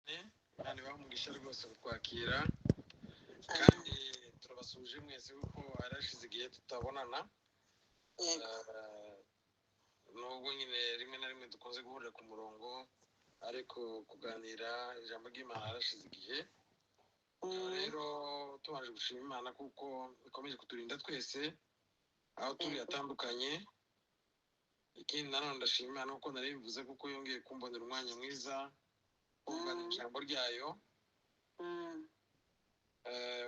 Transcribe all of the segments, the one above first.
Imana ibahe umugisha rwose kutwakira, kandi turabasuhuje mwese kuko harashize igihe tutabonana. Yego. Nubwo nyine rimwe na rimwe dukunze guhurira ku murongo, ariko kuganira ijambo ry'Imana harashize igihe. Rero tubanje gushima Imana kuko ikomeje kuturinda twese aho turi hatandukanye. Ikindi nanone ndashima Imana kuko nari bivuze, kuko yongeye kumbonera umwanya mwiza wo kuganira ijambo ryayo.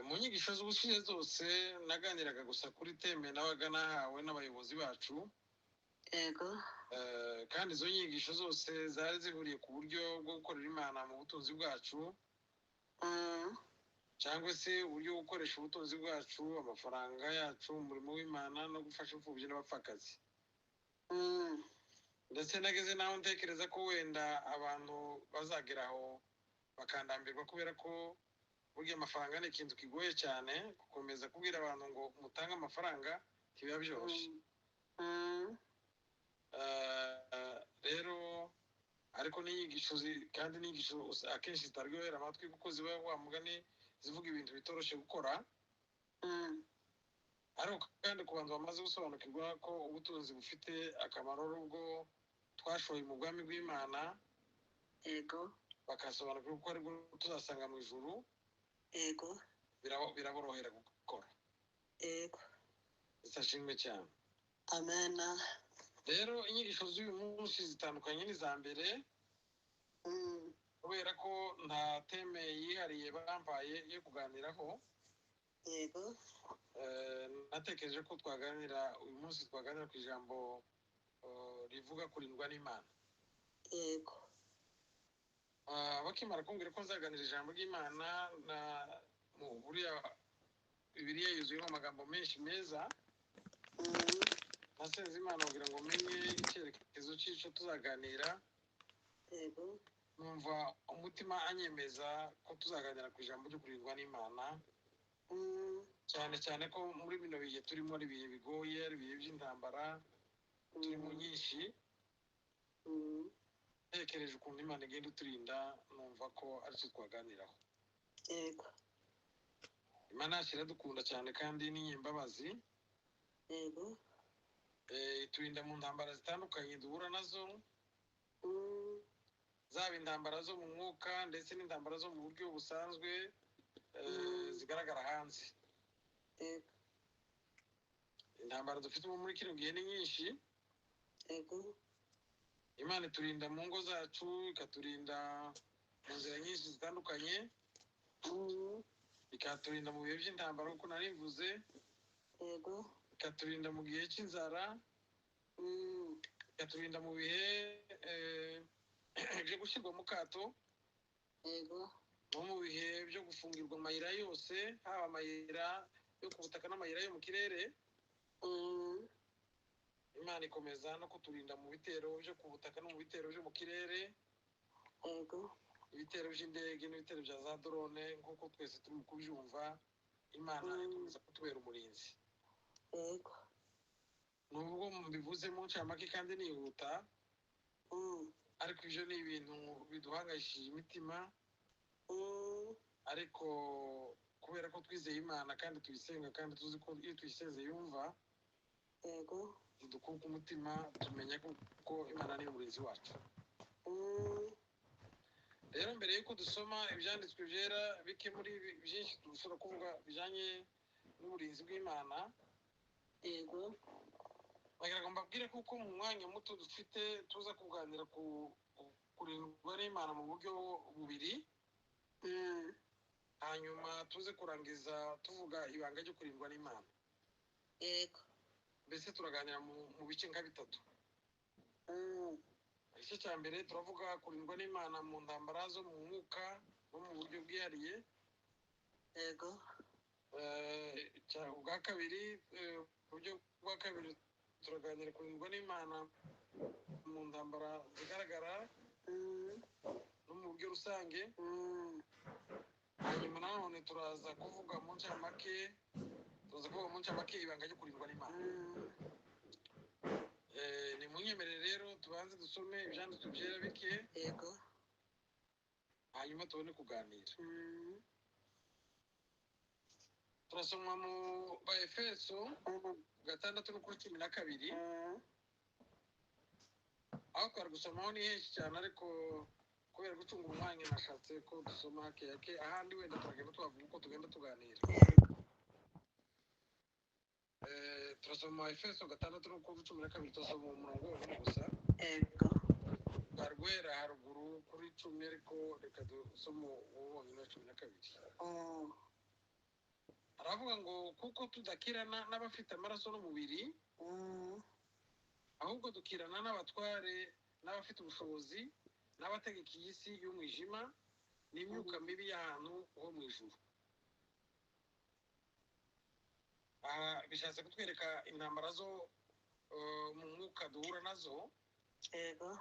Mu nyigisho z'ubushize zose naganiraga gusa kuri thème nabaga nahawe n'abayobozi bacu. Kandi izo nyigisho zose zari zihuriye ku buryo bwo gukorera Imana mu butunzi bwacu, cyangwa se uburyo bwo gukoresha ubutunzi bwacu, amafaranga yacu, umurimo w'Imana no gufasha imfubyi n'abapfakazi. Ndetse nageze n'aho ntekereza ko wenda abantu bazagera aho bakandambirwa, kubera ko burya amafaranga ni ikintu kigoye cyane. Gukomeza kubwira abantu ngo mutange amafaranga ntibiba byoroshye. Rero ariko n'inyigisho kandi n'inyigisho akenshi zitaryohera amatwi, kuko ziba wa mugani zivuga ibintu bitoroshye gukora. Ariko kandi ku bantu bamaze gusobanukirwa ko ubutunzi bufite akamaro ubwo twashoye mu bwami bw'Imana, bakasobanukirwa ko aribwo tuzasanga mu ijuru, biraborohera gukora. Ashimwe cyane. Amen. Rero inyigisho z'uyu munsi zitandukanye n'iza mbere, kubera ko nta thème yihariye bampaye yo kuganiraho. Natekereje ko twaganira uyu munsi, twaganira ku ijambo rivuga kurindwa n'Imana. Bakimara kumbwira ko nzaganira ijambo ry'Imana, na mu buriya Bibiliya yuzuyemo amagambo menshi meza, nasenze Imana kugira ngo menye icyerekezo cy'icyo tuzaganira. Numva umutima anyemeza ko tuzaganira ku ijambo ryo kurindwa n'Imana, cyane cyane ko muri bino bihe turimo ari ibihe bigoye, ari ibihe by'intambara turimo nyinshi. Ntekereje ukuntu Imana igenda iturinda, numva ko aricyo twaganiraho. Imana yacu iradukunda cyane kandi ni imbabazi. Iturinda mu ntambara zitandukanye duhura nazo, zaba intambara zo mu mwuka ndetse n'intambara zo mu buryo busanzwe, zigaragara hanze. Intambara dufite ubu muri kino gihe ni nyinshi. Imana iturinda mu ngo zacu, ikaturinda mu nzira nyinshi zitandukanye, ikaturinda mu bihe by'intambara nk'uko nari mvuze, ikaturinda mu gihe cy'inzara, ikaturinda mu bihe byo gushyirwa mu kato, no mu bihe byo gufungirwa amayira yose, haba amayira yo ku butaka n'amayira yo mu kirere. Imana ikomeza no kuturinda mu bitero byo ku butaka no mu bitero byo mu kirere, ibitero by'indege n'ibitero bya za drone, nk'uko twese turi kubyumva. Imana ikomeza kutubera umurinzi. Nubwo mbivuze mu ncamake kandi nihuta, ariko ibyo ni ibintu biduhangayishije imitima. Ariko kubera ko twizeye Imana kandi tuyisenga, kandi tuzi ko iyo tuyisenze yumva, ntidukuka umutima, tumenya ko Imana ni umurinzi wacu. Rero mbere y'uko dusoma ibyanditswe byera bike muri byinshi dushobora kuvuga bijyanye n'uburinzi bw'Imana, bagira ngo mbabwire kuko mu mwanya muto dufite tuza kuganira ku kurindwa n'Imana mu buryo bubiri, hanyuma tuze kurangiza tuvuga ibanga ryo kurindwa n'Imana. Mbese turaganira mu bice nka bitatu. Igice cya mbere turavuga kurindwa n'Imana mu ntambara zo mu mwuka no mu buryo bwihariye. Ubwa kabiri, uburyo bwa kabiri turaganira kurindwa n'Imana mu ntambara zigaragara no mu buryo rusange. Hanyuma nanone turaza kuvuga mu ncamake, turaza kuvuga mu ncamake ibanga ryo kurindwa n'Imana. Ni munyemerere rero tubanze dusome ibyanditswe byera bike. Hanyuma tubone kuganira. Turasoma mu Baefeso 6 no kuri 12. Aho twari gusomaho ni henshi cyane, ariko kubera gucunga umwanya nashatse ko dusoma hake hake, ahandi wenda turagenda tuhavuga uko tugenda tuganira. Turasoma Efeso 6 no kuri 12, turasoma umurongo wonyine gusa. Yego. Twari guhera haruguru kuri 10, ariko reka dusome uwo wonyine wa 12. Aravuga ngo kuko tudakirana n'abafite amaraso n'umubiri, ahubwo dukirana n'abatware n'abafite ubushobozi n'abategeka iyi si y'umwijima n'imyuka mibi y'ahantu ho mu ijuru. Aha bishatse kutwereka intambara zo mu mwuka duhura nazo. Yego.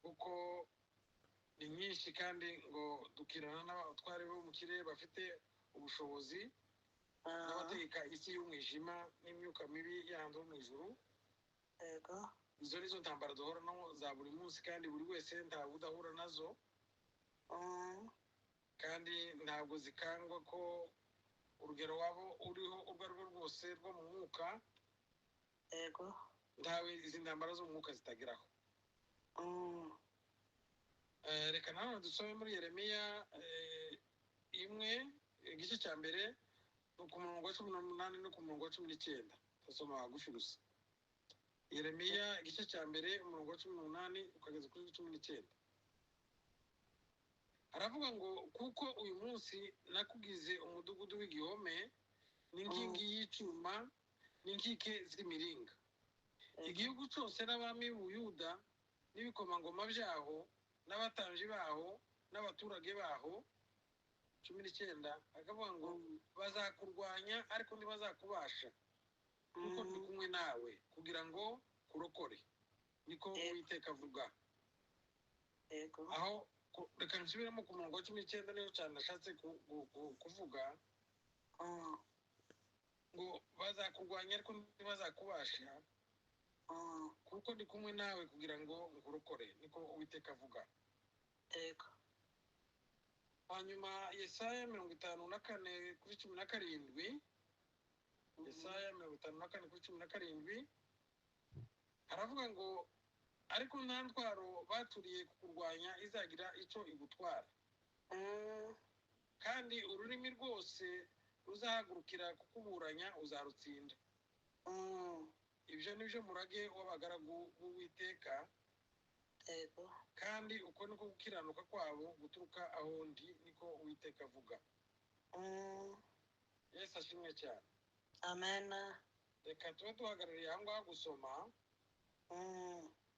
Kuko ni nyinshi, kandi ngo dukirana n'abatware bo mu kirere bafite ubushobozi n'abategeka isi y'umwijima n'imyuka mibi y'ahantu ho mu ijuru. Yego. Izo nizo ntambara duhoramo za buri munsi, kandi buri wese ntawe udahura nazo. Kandi ntabwo zikangwa ko urugero waba uriho urwo ari rwo rwose rwo mu mwuka. Yego. Ntawe izi ntambara zo mu mwuka zitageraho. Reka nanone dusome muri Yeremiya 1, igice cya mbere, ku murongo wa 18 no ku murongo wa 19. Turasoma hagufi gusa. Yeremiya igice cya mbere, umurongo wa 18 ukageza kuri 19. Aravuga ngo kuko uyu munsi nakugize umudugudu w'igihome n'inkingi y'icyuma n'inkike z'imiringa, igihugu cyose n'abami b'Ubuyuda n'ibikomangoma byaho n'abatambyi baho n'abaturage baho. 19 akavuga ngo bazakurwanya ariko ntibazakubasha, kuko ndi kumwe nawe kugira ngo kurokore, niko Uwiteka avuga. Yego. Aho reka nsubiremo ku murongo wa 19, niyo cyane nashatse kuvuga. Ngo bazakurwanya ariko ntibazakubasha, kuko ndi kumwe nawe kugira ngo nkurokore, niko Uwiteka avuga. Yego. Hanyuma Yesaya 54 kuri 17. Yesaya 54 kuri 17 aravuga ngo ariko nta ntwaro baturiye kukurwanya izagira icyo igutwara, kandi ururimi rwose ruzahagurukira kukuburanya uzarutsinda. Ibyo ni byo murage w'abagaragu b'Uwiteka. Yego. Kandi uko niko gukiranuka kwabo guturuka aho ndi, niko Uwiteka avuga. Yesu ashimwe cyane. Amen. Reka tube duhagarariye aho ngaho gusoma,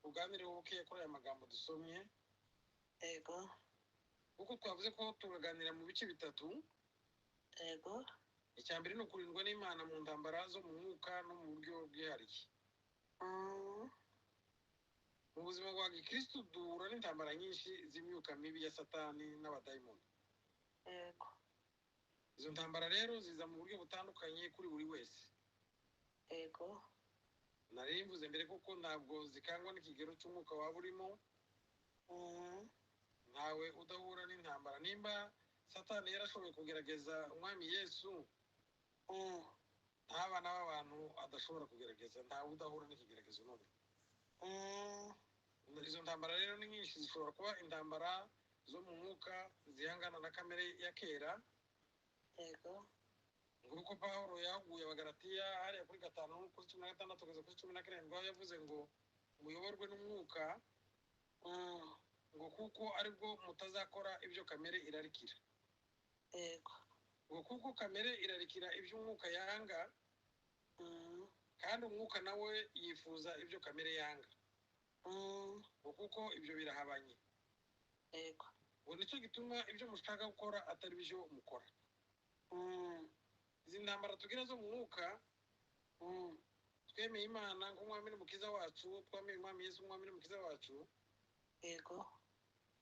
tuganireho bukeya kuri aya magambo dusomye. Yego. Kuko twavuze ko turaganira mu bice bitatu. Yego. Icya mbere ni ukurindwa n'Imana mu ntambara zo mu mwuka no mu buryo bwihariye. Mu buzima bwa gikristu duhura n'intambara nyinshi z'imyuka mibi ya Satani n'abadayimoni. Yego. Izo ntambara rero ziza mu buryo butandukanye kuri buri wese. Yego. Nari mvuze mbere kuko ntabwo zikangwa n'ikigero cy'umwuka waba urimo. Ntawe udahura n'intambara. Nimba Satani yarashoboye kugerageza umwami Yesu, nta bana b'abantu adashobora kugerageza. Ntawe udahura n'ikigeragezo n'umwe. Izo ntambara rero ni nyinshi, zishobora kuba intambara zo mu mwuka zihangana na kamere ya kera. Yego. Nguko Pawulo yahuguye Abagalatiya hariya kuri 5 kuri 16 kugeza kuri 17, aho yavuze ngo muyoborwe n'umwuka, ngo kuko aribwo mutazakora ibyo kamere irarikira. Yego. Ngo kuko kamere irarikira ibyo umwuka yanga, kandi umwuka nawe yifuza ibyo kamere yanga. Ngo kuko ibyo birahabanye. Yego. Ngo nicyo gituma ibyo mushaka gukora atari byo mukora. Izi ntambara tugira zo mu mwuka, twemeye Imana nk'umwami n'umukiza wacu, twemeye umwami Yesu nk'umwami n'umukiza wacu. Yego.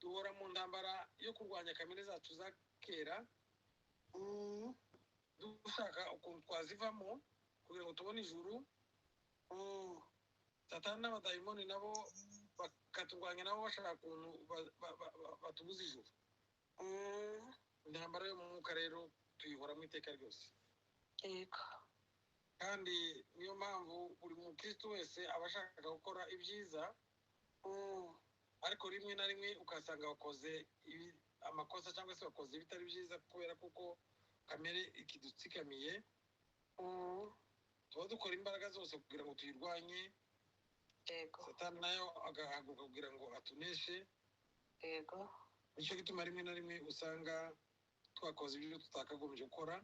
Duhora mu ntambara yo kurwanya kamere zacu za kera, dushaka ukuntu twazivamo kugira ngo tubone ijuru. Satani n'abadayimoni nabo Bakaturwanya nabo bashaka ukuntu batubuza ijuru. Intambara yo mu mwuka rero tuyihoramo iteka ryose. Kandi niyo mpamvu buri mukristo wese aba ashaka gukora ibyiza, ariko rimwe na rimwe ugasanga bakoze amakosa cyangwa se bakoze ibitari byiza, kubera kuko kamere ikidutsikamiye. Tuba dukora imbaraga zose kugira ngo tuyirwanye. Satani nayo agahaguruka kugira ngo atuneshe. Nicyo gituma rimwe na rimwe usanga twakoze ibyo tutakagombye gukora.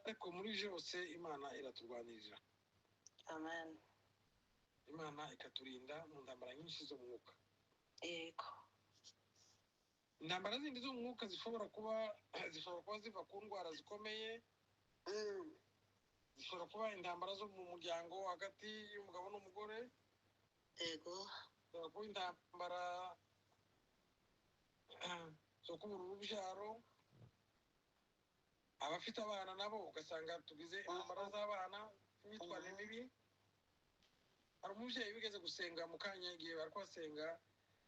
Ariko muri byose Imana iraturwanirira. Amen. Imana ikaturinda mu ntambara nyinshi zo mu mwuka. Intambara zindi zo mu mwuka zishobora kuba ziva ku ndwara zikomeye, zishobora kuba intambara zo mu muryango hagati y'umugabo n'umugore, zishobora kuba intambara zo kubura urubyaro. Abafite abana nabo ugasanga tugize intambara z'abana, imyitwarire mibi. Hari umubyeyi wigeze gusenga mu kanya, igihe bari kuhasenga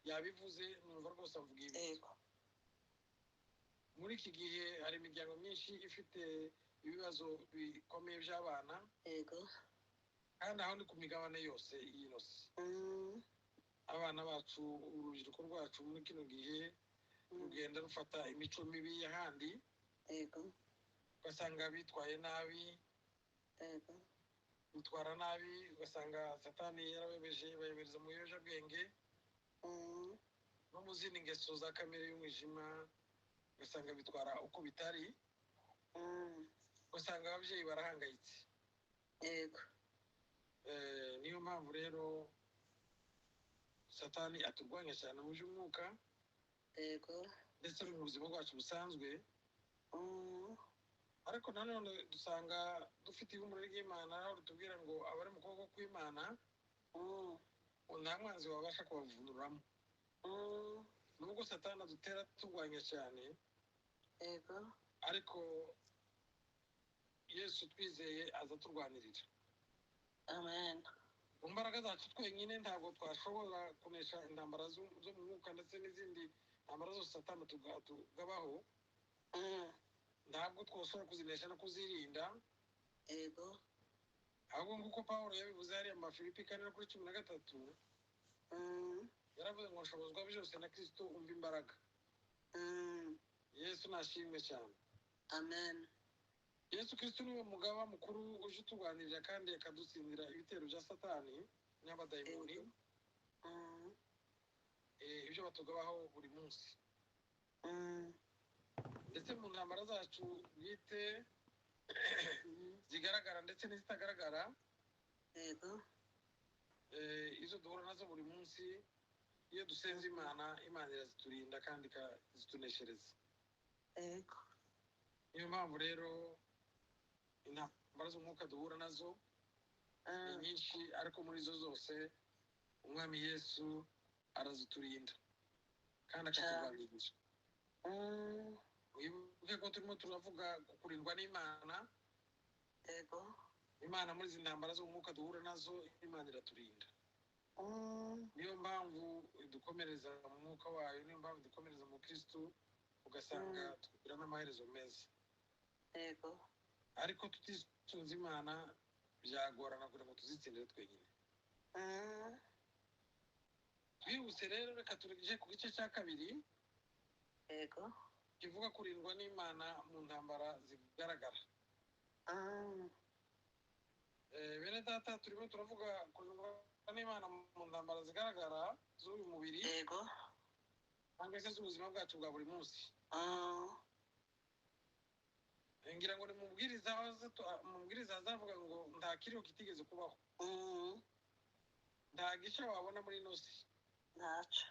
yabivuze, numva rwose avuga ibi. Muri iki gihe hari imiryango myinshi ifite ibibazo bikomeye by'abana, kandi aho ni ku migabane yose y'ino si. Abana bacu, urubyiruko rwacu muri kino gihe rugenda rufata imico mibi y'ahandi, ugasanga bitwaye nabi, bitwara nabi, ugasanga Satani yarabayobeje, bayobereza mu biyobyabwenge no mu zindi ngeso za kamere y'umwijima, ugasanga bitwara uko bitari, ugasanga ababyeyi barahangayitse. Niyo mpamvu rero Satani aturwanya cyane mu by'umwuka, ndetse no mu buzima bwacu busanzwe. Ariko nanone dusanga dufite ihumure ry'Imana, aho ritubwira ngo abari mu kuboko kw'Imana ngo nta mwanzi wabasha kubavunuramo. Nubwo Satani adutera turwanya cyane, ariko Yesu twizeye aza turwanirira. Amen. Mu mbaraga zacu twenyine ntabwo twashobora kunesha intambara zo mu mwuka, ndetse n'izindi ntambara zose Satani tugabaho. Ntabwo twashobora kuzinesha no kuzirinda. Ahubwo nk'uko Pawulo yabivuze hariya mu Bafilipi 4:13, yaravuze ngo nshobozwa byose na Kristo umpa imbaraga. Yesu nashimwe cyane. Amen. Yesu Kristo niwe mugaba mukuru uje uturwanirira kandi akadutsindira ibitero bya Satani n'abadayimoni, ibyo batugabaho buri munsi, ndetse mu ntambara zacu bwite zigaragara ndetse n'izitagaragara, izo duhura nazo buri munsi, iyo dusenze Imana, Imana iraziturinda kandi ikazituneshereza. Niyo mpamvu rero intambara z'umwuka duhura nazo ni nyinshi, ariko muri zo zose Umwami Yesu araziturinda kandi akaturwanirira. Wibuke ko turimo turavuga ku kurindwa n'Imana. Imana, muri izi ntambara z'umwuka duhura nazo, Imana iraturinda. Niyo mpamvu idukomereza mu mwuka wayo, niyo mpamvu idukomereza mu Kristu, ugasanga tugira n'amaherezo meza. Ariko tutisunze Imana byagorana kugira ngo tuzitsindire twenyine. Twihuse rero, reka tujye ku gice cya kabiri kivuga kurindwa n'Imana mu ntambara zigaragara. Bene data, turimo turavuga kurindwa n'Imana mu ntambara zigaragara z'uyu mubiri cyangwa se z'ubuzima bwacu bwa buri munsi. Ngira ngo ni mu mubwiriza azavuga ngo nta kiriho kitigeze kubaho, nta gishya wabona muri ino si. Ntaco.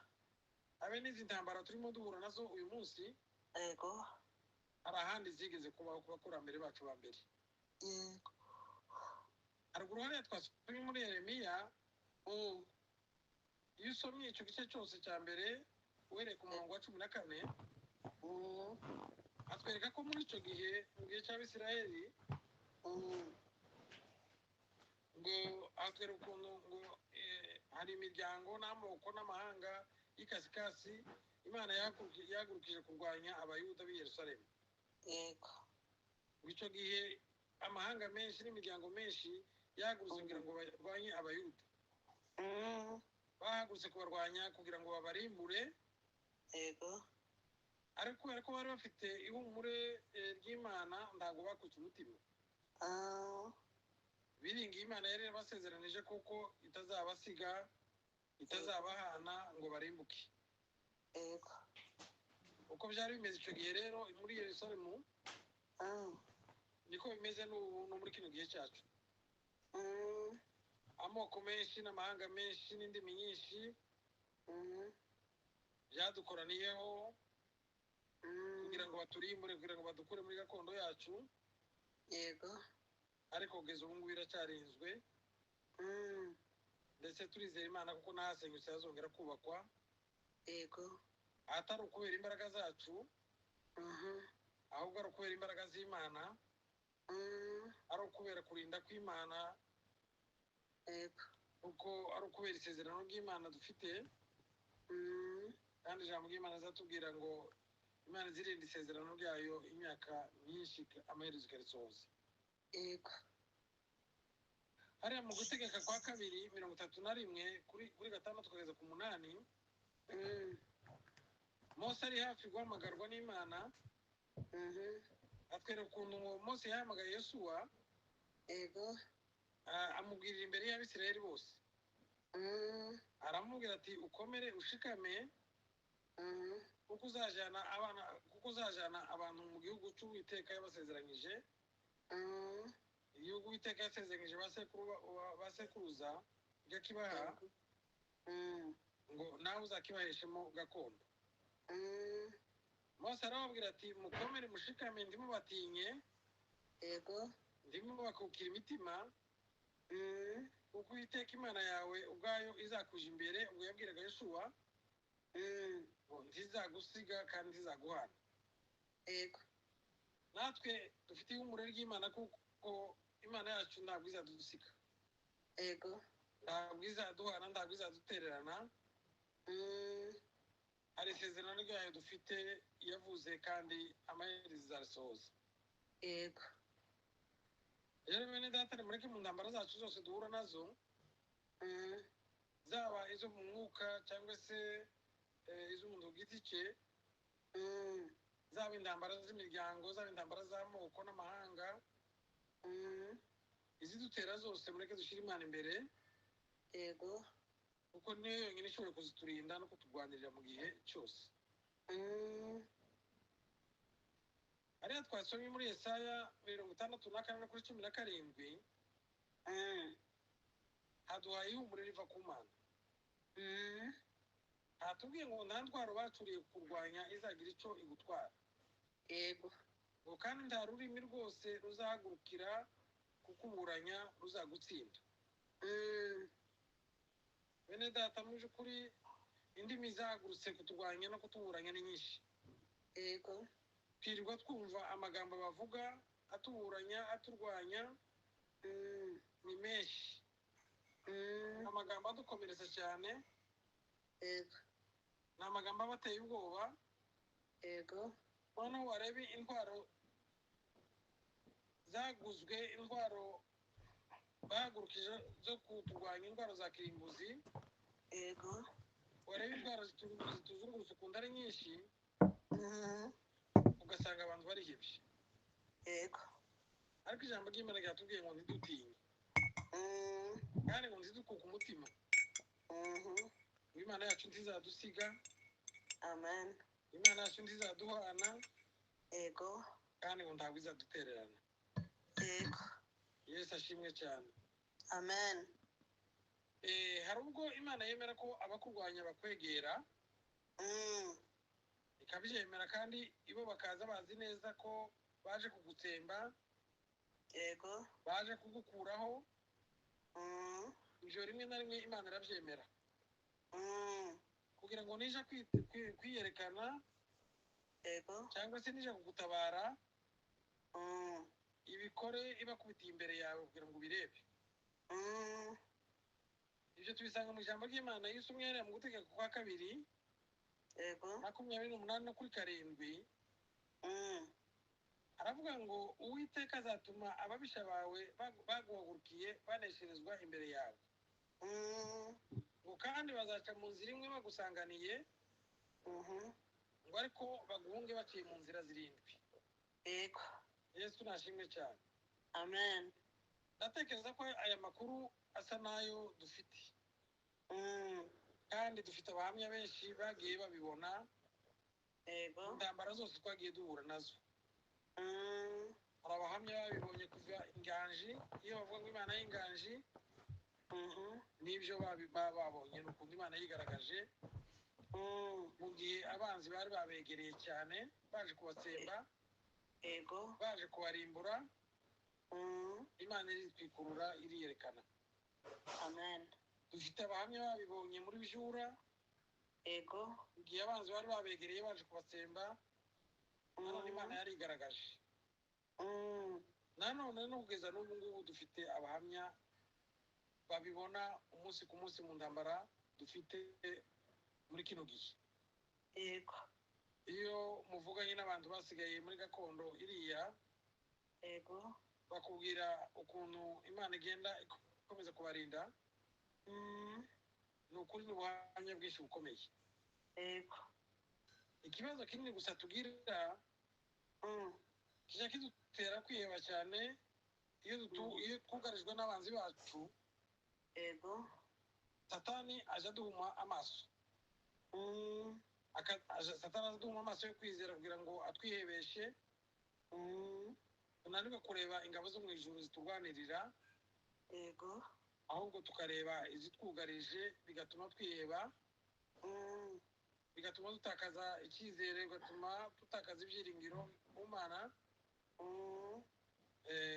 Habe n'izi ntambara turimo duhura nazo uyu munsi, hari ahandi zigeze kubaho ku bakurambere bacu ba mbere. Haruguru hariya twasomye muri Yeremiya, iyo usomye icyo gice cyose cya mbere uhereye ku murongo wa 14, atwereka ko muri icyo gihe, mu gihe cy'Abisirayeli, ngo atwereka ukuntu ngo Hari imiryango n'amoko n'amahanga y'ikasikasi Imana yahagurukije kurwanya Abayuda b'i Yerusalemu. Yego. Icyo gihe amahanga menshi n'imiryango menshi yahagurutse kugira ngo barwanye Abayuda. Bahagurutse kubarwanya kugira ngo babarimbure. Yego. Ariko kubera ko bari bafite ihumure ry'Imana, ntabwo bakutse umutima. Biringiye Imana yari yarabasezeranije kuko itazabasiga, itazabahana ngo barimbuke. Yego. Uko byari bimeze icyo gihe rero muri Yerusalemu, niko bimeze n'ubu no muri kino gihe cyacu. Amoko menshi n'amahanga menshi n'indimi nyinshi byadukoraniyeho kugira ngo baturimbure, kugira ngo badukure muri gakondo yacu. Yego. Ariko kugeza ubu ngubu iracyarinzwe. Ndetse turizera Imana kuko n'ahasenyutse hazongera kubakwa. Yego. Atari ukubera imbaraga zacu, ahubwo ari ukubera imbaraga z'Imana, ari ukubera kurinda kw'Imana. Yego. Kuko ari ukubera isezerano ry'Imana dufite. Kandi ijambo ry'Imana rizatubwira ngo Imana izirinda isezerano ryayo imyaka myinshi, amaherezo ikarisohoza. Yego. Hariya mu Gutegeka kwa Kabiri 31 kuri 6 kugeza ku 8, Mose ari hafi guhamagarwa n'Imana. Atwereka ukuntu ngo Mose yahamagaye Yosuwa. Yego. Amubwirira imbere y'Abisirayeli bose. Aramubwira ati: "Ukomere, ushikame, kuko uzajana abana, kuko uzajana abantu mu gihugu cy'Uwiteka yabasezeranyije, igihugu Uwiteka yasezeranyije ba sekuruza ikakibaha, ngo nawe uzakibaheshemo gakondo." Mose arababwira ati: "Mukomere, mushikame, ntimubatinye, Yego. ntimubakukire imitima, kuko Uwiteka Imana yawe ubwayo izakuja imbere." Ubwo yabwiraga Yosuwa, ngo ntizagusiga kandi ntizaguhana. Yego. Natwe dufite ihumure ry'Imana kuko Imana yacu ntabwo izadusiga, Yego. ntabwo izaduhana, ntabwo izadutererana. Hari isezerano ryayo dufite yavuze, kandi amaherezo izarisohoza. Yego. Rero bene data, nimureke mu ntambara zacu zose duhura nazo, zaba izo mu mwuka cyangwa se iz'umuntu ku giti cye, zaba intambara z'imiryango, zaba intambara z'amoko n'amahanga, izidutera zose, mureke dushyire Imana imbere, Yego. kuko niyo yonyine ishoboye kuziturinda no kuturwanirira mu gihe cyose. Hariya twasomye muri Yesaya 64 kuri 17, haduhaye ihumure riva ku Mana. Hatubwiye ngo nta ntwaro bacuriye kurwanya izagira icyo igutwara, Yego. ngo kandi nta rurimi rwose ruzahagurukira kukuburanya ruzagutsinda. Bene data, mu by'ukuri indimi zahagurutse kuturwanya no kutuburanya ni nyinshi. Yego. Twirirwa twumva amagambo bavuga atuburanya, aturwanya, ni menshi, amagambo adukomeretsa cyane, Yego. ni amagambo aba ateye ubwoba. Yego. Noneho warebe intwaro zaguzwe, intwaro bahagurukije zo kuturwanya, intwaro za kirimbuzi, Yego. wareba intwaro zituzungurutse ukuntu ari nyinshi, ugasanga abantu barihebye. Yego. Ariko ijambo ry'Imana ryatubwiye ngo ntidutinye, kandi ngo ntidukuke umutima, ngo Imana yacu ntizadusiga, Amen. Imana yacu ntizaduhana, Yego. kandi ngo ntabwo izadutererana. Yego. Yesu ashimwe cyane. Amen. Hari ubwo Imana yemera ko abakurwanya bakwegera, ikabyemera, kandi ibo bakaza bazi neza ko baje kugutsemba, Yego. baje kugukuraho. Ibyo rimwe na rimwe Imana irabyemera kugira ngo nija kwiyerekana, Yego. cyangwa se nija kugutabara, ibikore ibakubitiye imbere yawe kugira ngo ubirebe. Ibyo tubisanga mu ijambo ry'Imana. Iyo usomye hariya mu Gutegeka kwa Kabiri 28 no kuri 7, aravuga ngo Uwiteka azatuma ababisha bawe baguhagurukiye banesherezwa imbere yawe, ngo kandi bazaca mu nzira imwe bagusanganiye, ngo ariko baguhunge baciye mu nzira zirindwi. Yesu nashimwe cyane. Amen. Ndatekereza ko aya makuru asa n'ayo dufite, kandi dufite abahamya benshi bagiye babibona intambara zose twagiye duhura nazo. Hari abahamya babibonye kuva inganji, iyo bavuga ngo Imana y'inganji, n'ibyo babonye ni ukuntu Imana yigaragaje mu gihe abanzi bari babegereye cyane, baje kubatsemba, baje kubarimbura, Imana iritwikurura, iriyerekana. Amen. Dufite abahamya babibonye muri Bijura, igihe abanzi bari babegereye baje kubatsemba, nanone Imana yarigaragaje. Nanone no kugeza n'ubu ngubu dufite abahamya babibona umunsi ku munsi mu ntambara dufite muri kino gihe. Iyo muvuganye n'abantu basigaye muri gakondo iriya, bakubwira ukuntu Imana igenda ikomeza kubarinda. Ni ukuri, ni ubuhamya bwinshi bukomeye. Ikibazo kinini gusa tugira kijya kidutera kwiheba cyane iyo twugarijwe n'abanzi bacu. Satani aje aduhuma amaso. Satani aje aduhuma amaso yo kwizera kugira ngo atwihebeshe, tunanirwe kureba ingabo zo mu ijuru ziturwanirira, ahubwo tukareba izitwugarije, bigatuma twiheba, bigatuma dutakaza icyizere, bigatuma dutakaza ibyiringiro mu Mana,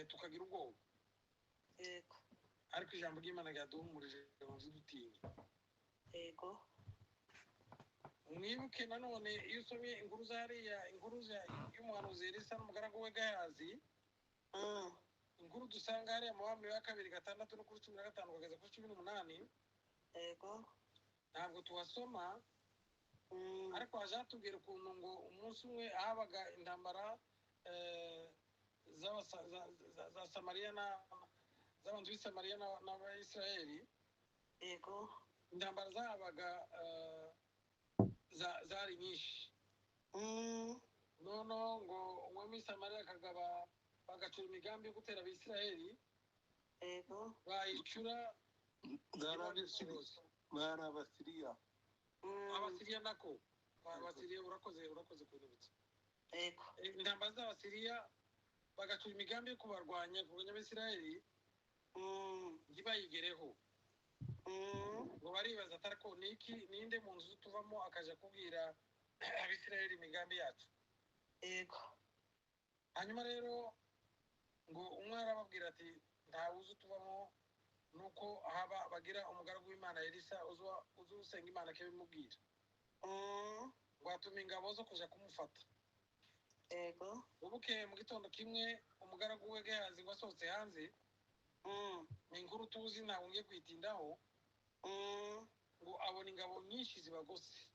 tukagira ubwoba. Ariko ijambo ry'Imana ryaduhumurije ngo ntidutinye. Mwibuke nanone iyo usomye inkuru za hariya, inkuru y'umuhanuzi Elisa n'umugaragu we Gehazi, inkuru dusanga hariya mu Bami ba Kabiri 6 no kuri 15 kugeza kuri 18, ntabwo tuhasoma, ariko haje hatubwira ukuntu ngo umunsi umwe habaga intambara za Samariya z'abantu b'i Samariya n'Abayisiraheli. Intambara zahabaga zari nyinshi. Noneho ngo umwami w'i Samariya akagaba, bagacura imigambi yo gutera Abisiraheli, bayicura. Bari Abasiriya. Abasiriya nako, Abasiriya, urakoze kunyibutsa. Intambara z'Abasiriya, bagacura imigambi yo kubarwanya, kurwanya Abisiraheli, ntibayigereho. Ngo baribaza atari ko niki, ninde mu nzu tuvamo akaja kubwira Abisiraheli imigambi yacu? Hanyuma rero ngo umwe arababwira ati ntawe uzi utuvamo, nuko haba bagira umugaragu w'Imana Elisa uzi usenga Imana akabimubwira. Ngo atuma ingabo zo kuja kumufata. Ubukeye mu gitondo kimwe umugaragu we Gehazi ngo asohotse hanze, ni inkuru tuzi ntabwo ngiye kwitindaho, ngo abona ingabo nyinshi zibagose.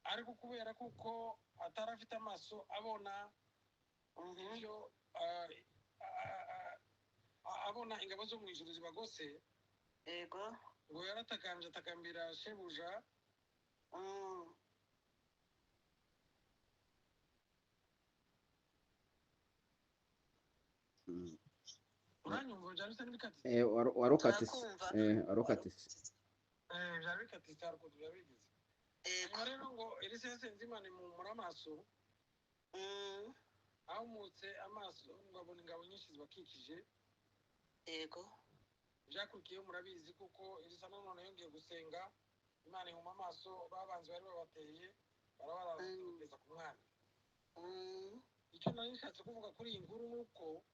Ariko kubera kuko atari afite amaso abona ibyo, abona ingabo zo mu ijuru zibagose, ngo yaratakambye, atakambira shebuja. Uranyumva? Byari bisa n'ibikatise. Warukatise. Turakumva. Warukatise. Byari bikatise, hari ukuntu byari bigize. Hanyuma rero ngo Elisa yasenze Imana imuhumura amaso, ahumutse amaso ngo abona ingabo nyinshi zibakikije. Byakurikiyeho murabizi, kuko Elisa nanone yongeye gusenga, Imana ihuma amaso babanzi bari babateye, barabaraza kugeza ku mwami. Icyo nari nishatse kuvuga kuri iyi nkuru ni uko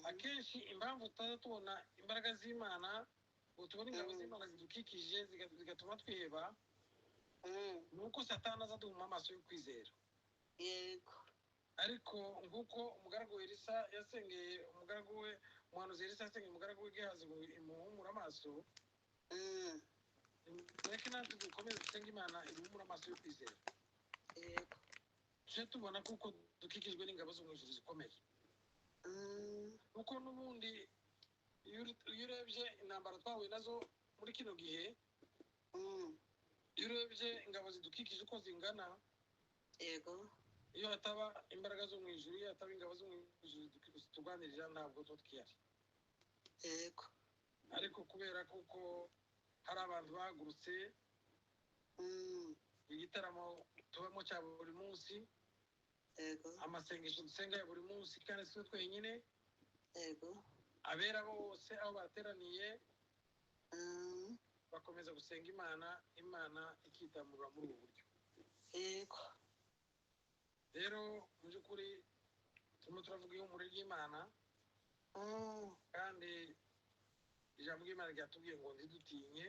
akenshi impamvu tutaza tubona imbaraga z'Imana, ngo tubone ingabo z'Imana zidukikije, zigatuma twiheba, ni uko Satani aza aduhuma amaso yo kwizera. Ariko nk'uko umugaragu wa Elisa yasengeye umugaragu we Umuhanuzi Elisa asenga umugaragu we Gehazi ngo imuhumure amaso. Mureke natwe dukomeze dusenge Imana iduhumure amaso yo kwizera, tujye tubona kuko dukikijwe n'ingabo zo mu ijuru zikomeye, kuko n'ubundi iyo urebye intambara twahuye nazo muri kino gihe, iyo urebye ingabo zidukikije uko zingana, iyo hataba imbaraga zo mu ijuru, iyo hataba ingabo zo mu ijuru ziturwanirira, ntabwo tuba tukihari. Ariko kubera kuko hari abantu bahagurutse, igitaramo tubamo cya buri munsi, amasengesho dusenga ya buri munsi, kandi si twe twenyine, abera bose aho bateraniye bakomeza gusenga Imana, Imana ikitamurura muri ubu buryo. Rero mu by'ukuri turimo turavuga ihumure ry'Imana, kandi ijambo ry'Imana ryatubwiye ngo ntidutinye,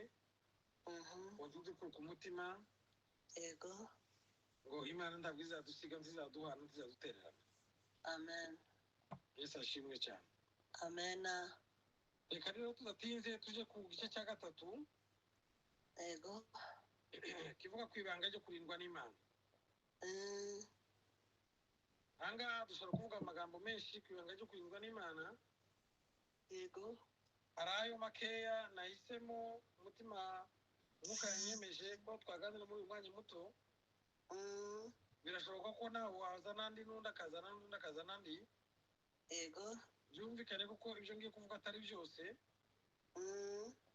ngo ntidukuke umutima, ngo Imana ntabwo izadusiga, ntizaduhana, ntizadutererana. Amen. Yesu ashimwe cyane. Amen. Reka rero tudatinze tuje ku gice cya gatatu, kivuga ku ibanga ryo kurindwa n'Imana. Ahangaha dushobora kuvuga amagambo menshi ku ibanga ryo kurindwa n'Imana. Hari ayo makeya nahisemo, umutima umwuka yanyemeje ko twaganira muri uyu mwanya muto. Birashoboka ko nawe wazana andi, n'undi akazana n'undi akazana andi. Byumvikane kuko ibyo ngiye kuvuga atari byose,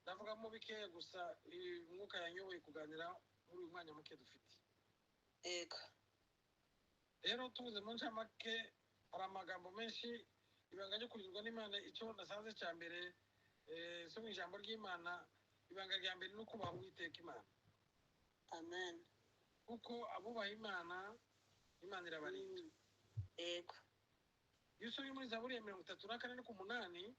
ndavugamo bikeya gusa umwuka yanyoboye kuganira muri uyu mwanya muke dufite. Rero tuvuze mu ncamake, hari amagambo menshi. Ibanga ryo kurindwa n'Imana, icyo nasanze cya mbere, so mu ijambo ry'Imana, ibanga rya mbere ni ukubaha Uwiteka Imana. Amen. Kuko abubaha Imana, Imana irabarinda. Iyo usomye muri Zaburi ya 34 no ku 8,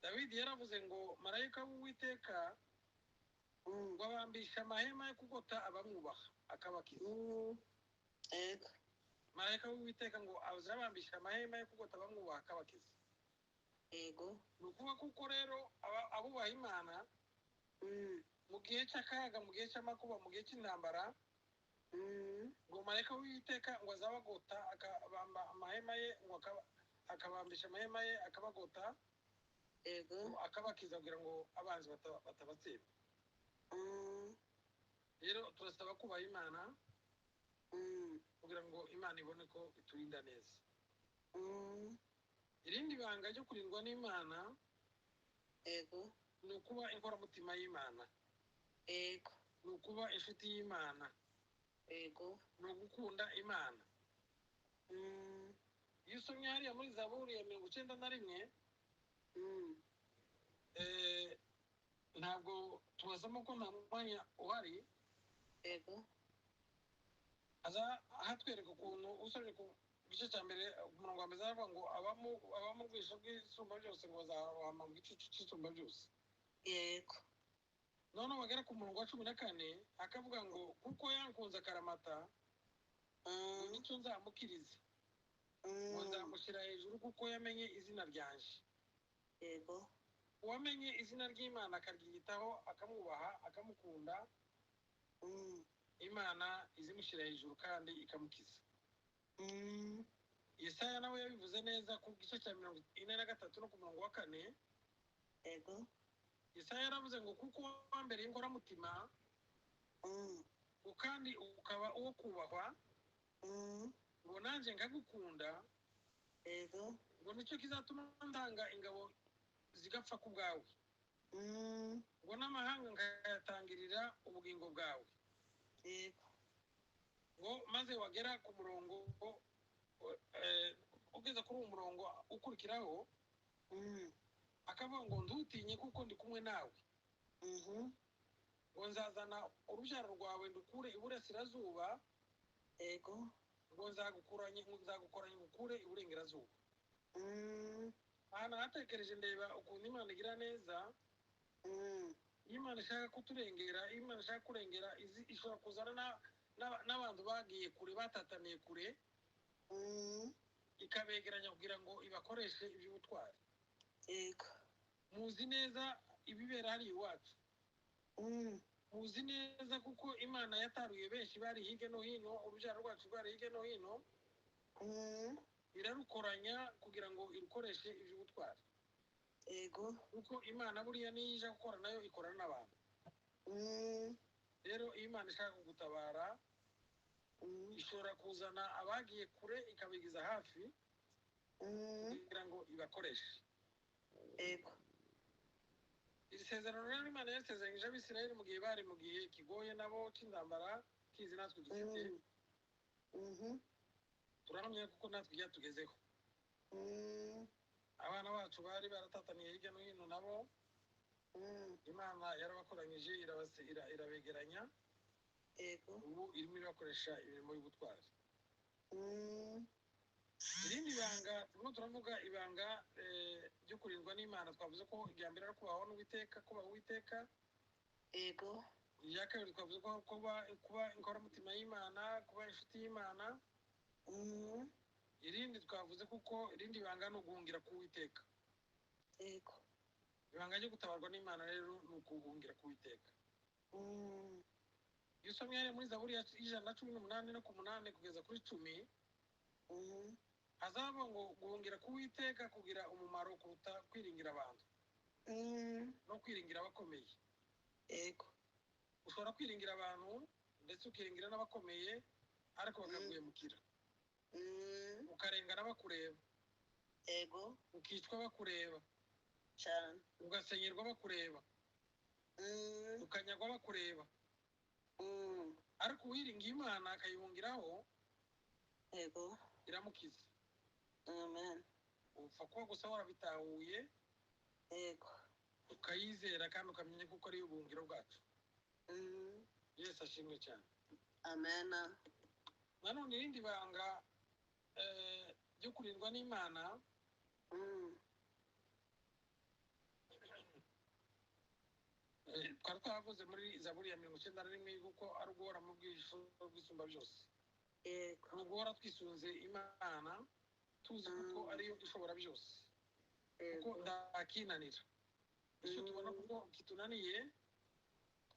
Dawidi yaravuze ngo marayika w'Uwiteka ngo abambisha amahema yo kugota abamwubaha akabakiza. Marayika w'Uwiteka ngo azabambisha amahema yo kugota abamwubaha akabakiza. Ni ukuvuga kuko rero abubaha Imana mu gihe cy'akaga, mu gihe cy'amakuba, mu gihe cy'intambara, ngo marayika w'Uwiteka ngo azabagota, akabamba amahema ye, ngo akabambisha amahema ye akabagota, akabakiza kugira ngo abanzi batabatsemba. Rero turasaba kubaha Imana kugira ngo Imana ibone ko iturinda neza. Irindi banga ryo kurindwa n'Imana ni ukuba inkoramutima y'Imana, ni ukuba inshuti y'Imana, ni ugukunda Imana. Iyo usomye hariya muri Zaburi ya 91, ntabwo tubasamo ko nta mwanya uhari. Aza ahatwereka ukuntu usomye ku gice cya mbere umurongo wa mbere aravuga ngo abamo ubwisho bw'isumba byose ngo bazarohama mu gicucu cy'isumba byose. Noneho bagera ku murongo wa 14 akavuga ngo kuko yankunze akaramata, nicyo nzamukiriza, ngo nzamushyira hejuru kuko yamenye izina ryanje. Uwamenye izina ry'Imana akaryitaho, akamwubaha, akamukunda, Imana izimushyira hejuru kandi ikamukiza. Yesaya nawe yabivuze neza ku gice cya 43 no ku murongo wa 4. Yesaya yaravuze ngo kuko wambereye inkoramutima, kandi ukaba uwo kubahwa, ngo nanjye nkagukunda, ngo nicyo kizatuma ndanga ingabo zigapfa ku bwawe, ngo n'amahanga nkayatangirira ubugingo bwawe. Ngo maze wagera ku murongo, ugeze kuri uwo murongo ukurikiraho, akavuga ngo ntutinye kuko ndi kumwe nawe, ngo nzazana urubyaro rwawe ndukure iburasirazuba, ngo nzagukoranya ngukure iburengerazuba. Ahantu hatekereje ndeba ukuntu Imana igira neza. Iyo Imana ishaka kuturengera, iyo Imana ishaka kurengera, ishobora kuzana n'abantu bagiye kure, batataniye kure, Ikabegeranya kugira ngo ibakoreshe iby'ubutwari. Yego. Muzi neza ibibera hariya iwacu. Muzi neza kuko Imana yataruye benshi bari hirya no hino, urubyaro rwacu rwari hirya no hino, irarukoranya kugira ngo irukoreshe iby'ubutwari. Yego. Kuko Imana buriya niyo ije gukora, nayo ikorana n'abantu. Rero iyo Imana ishaka kugutabara, ishobora kuzana abagiye kure ikabigiza hafi kugira ngo ibakoreshe. Yego. Iri sezerano rero Imana yasezeranyije Abisirayeli mu gihe bari mu gihe kigoye nabo cy'intambara kizi natwe dufite. Turahamya kuko natwe ibyatugezeho. Abana bacu bari baratataniye hirya no hino nabo, Imana yarabakoranyije, irabegeranya. Yego. Ubu irimo irabakoresha imirimo y'ubutwari. Irindi banga turimo turavuga, ibanga ryo kurindwa n'Imana, twavuze ko irya mbere ari kubaho n'Uwiteka, kubaha Uwiteka. Yego. Irya kabiri twavuze ko kuba inkoramutima y'Imana, kuba inshuti y'Imana. Irindi twavuze kuko irindi banga ni uguhungira ku Uwiteka. Yego. Ibanga ryo gutabarwa n'Imana rero ni ukuguhungira ku Uwiteka. Iyo usomye hariya muri Zaburi ya 118 no ku 8 kugeza kuri 10, hazaba ngo guhungira ku Uwiteka kugira umumaro kuruta kwiringira abantu no kwiringira abakomeye. Yego. Ushobora kwiringira abantu ndetse ukiringira n'abakomeye, ariko bakaguhemukira, ukarengana bakureba, Yego. ukicwa bakureba, Cyane. ugasenyerwa bakureba, ukanyagwa bakureba. Ariko uwiringiye Imana akayihungiraho, Yego. iramukiza. Amen. Upfa kuba gusa warabitahuye, Yego. ukayizera kandi ukamenya kuko ari ubuhungiro bwacu. Yesu ashimwe cyane. Amen. Nanone irindi banga ryo kurindwa n'Imana, twari twavuze muri Zaburi ya 91 kuko ari uguhora mu bwisho bw'Isumba byose. Yego. Ni uguhora twisunze Imana, tuzi kuko ariyo ishobora byose, kuko Yego. ntakinanira. Icyo tubona kuko kitunaniye,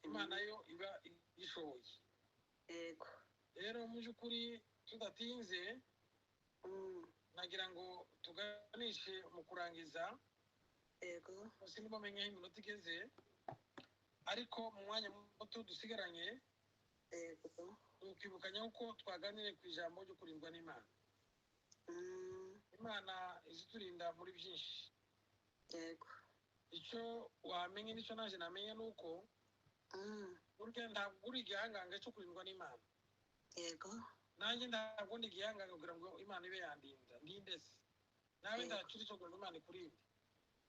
Imana yo iba igishoboye. Yego. Rero mu by'ukuri tudatinze, nagira ngo tuganishe mu kurangiza. Yego. Sinibamenye aho iminota igeze, ariko mu mwanya muto dusigaranye, Yego. tukibukanya uko twaganiriye ku ijambo ryo kurindwa n'Imana. Imana iziturinda muri byinshi. Yego. Icyo wamenye n'icyo naje namenye ni uko burya ntabwo uri igihangange cyo kurindwa n'Imana. Yego. Nanjye ntabwo ndi igihangange kugira ngo Imana ibe yandinda, ndinde se nawe. Yego. Ntacyo uri cyo kugira ngo Imana ikurinde.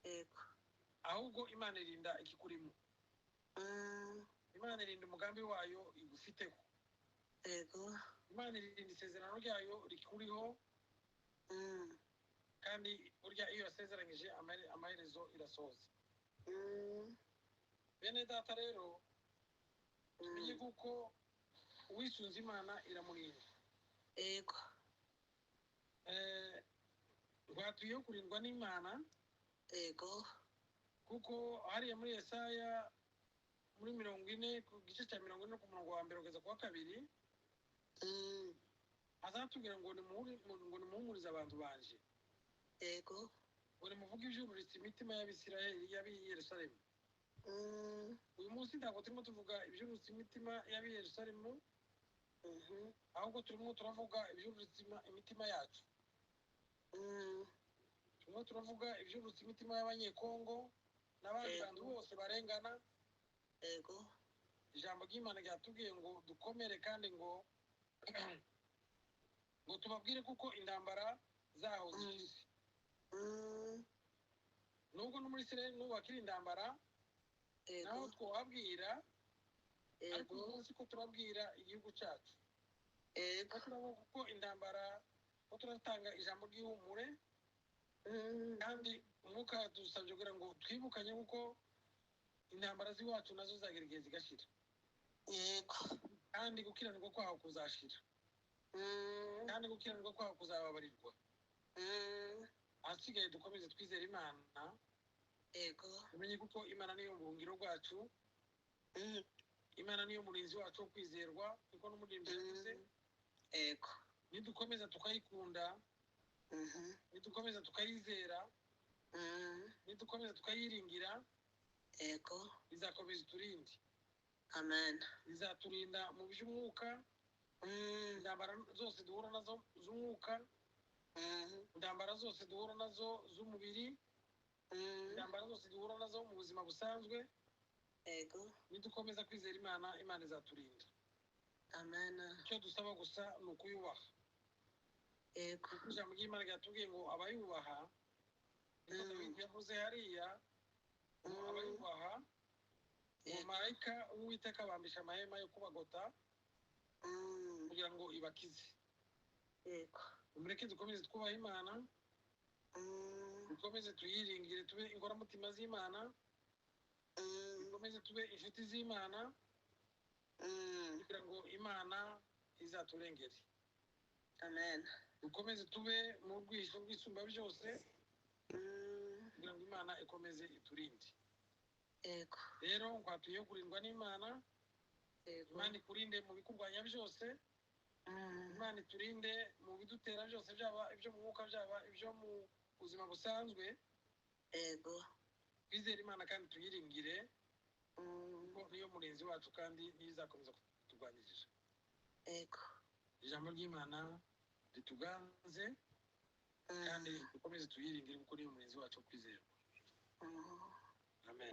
Yego. Ahubwo Imana irinda ikikurimo. Imana irinda umugambi wayo igufiteho. Yego. Imana irinda isezerano ryayo rikuriho. Kandi burya iyo yasezeranyije, amaherezo irasohoza. Bene data rero, tumenye kuko uwisunze Imana iramurinda. Yego. Rwatuyeho kurindwa n'Imana, Yego. kuko hariya muri Yesaya muri 40, ku gice cya 40 ku murongo wa mbere kugeza ku wa kabiri, azatubwira ngo nimuhumurize abantu banje, Yego. ngo nimuvuge ibyururitse imitima y'Abisirayeli, y'ab'i Yerusalemu. Uyu munsi ntabwo turimo tuvuga ibyururitse imitima y'ab'i Yerusalemu, ahubwo turimo turavuga ibyururitse imitima yacu. Turimo turavuga ibyururitse imitima y'Abanyekongo n'abandi bantu bose barengana. Yego. Ijambo ry'Imana ryatubwiye ngo dukomere kandi ngo tubabwire kuko intambara zaho zishize. Nubwo no muri Isirayeli n'ubu hakiri intambara, naho Yego. twababwira, ariko Yego. uyu munsi ko turabwira igihugu cyacu, Yego. ko turavuga kuko intambara, ko turatanga ijambo ry'ihumure. Kandi umwuka dusabye kugira ngo twibukanye kuko intambara z'iwacu nazo zagera igihe zigashira, Yego. kandi gukiranirwa kwaho kuzashira, kandi gukiranirwa kwaho kuzababarirwa. Ahasigaye dukomeze twizere Imana. Yego. Tumenye kuko Imana niyo buhungiro bwacu. Imana niyo murinzi wacu wo kwizerwa, niko n'umuririmbyi yavuze. Yego. Nidukomeza tukayikunda, nidukomeza tukayizera, nidukomeza tukayiringira, Yego. izakomeza iturinde. Amen. Izaturinda mu by'umwuka, intambara zose duhura nazo z'umwuka, intambara zose duhura nazo z'umubiri, intambara zose duhura nazo mu buzima busanzwe. Yego. Nidukomeza kwizera Imana, Imana izaturinda. Amen. Icyo dusaba gusa ni ukuyubaha. Yego. Kuko ijambo ry'Imana ryatubwiye ngo abayubaha, niko Dawidi yavuze hariya ngo abayubaha, ngo marayika w'Uwiteka abambisha amahema yo kubagota kugira ngo ibakize. Yego. Mureke dukomeze twubahe Imana, dukomeze tuyiringire, tube inkoramutima z'Imana, dukomeze tube inshuti z'Imana, kugira ngo Imana izaturengere. Amen. Dukomeze tube mu rwihisho rw'Isumba byose, kugira ngo Imana ikomeze iturinde. Yego. Rero nkwatuye kurindwa n'Imana. Yego. Imana ikurinde mu bikurwanya byose. Imana iturinde mu bidutera byose, byaba ibyo mu mwuka, byaba ibyo mu buzima busanzwe. Yego. Twizere Imana kandi tuyiringire, kuko niyo murinzi wacu kandi niyo izakomeza kuturwanirira. Yego. Ijambo ry'Imana rituganze, kandi dukomeze tuyiringire, kuko niyo murinzi wacu wo kwizerwa. Amen.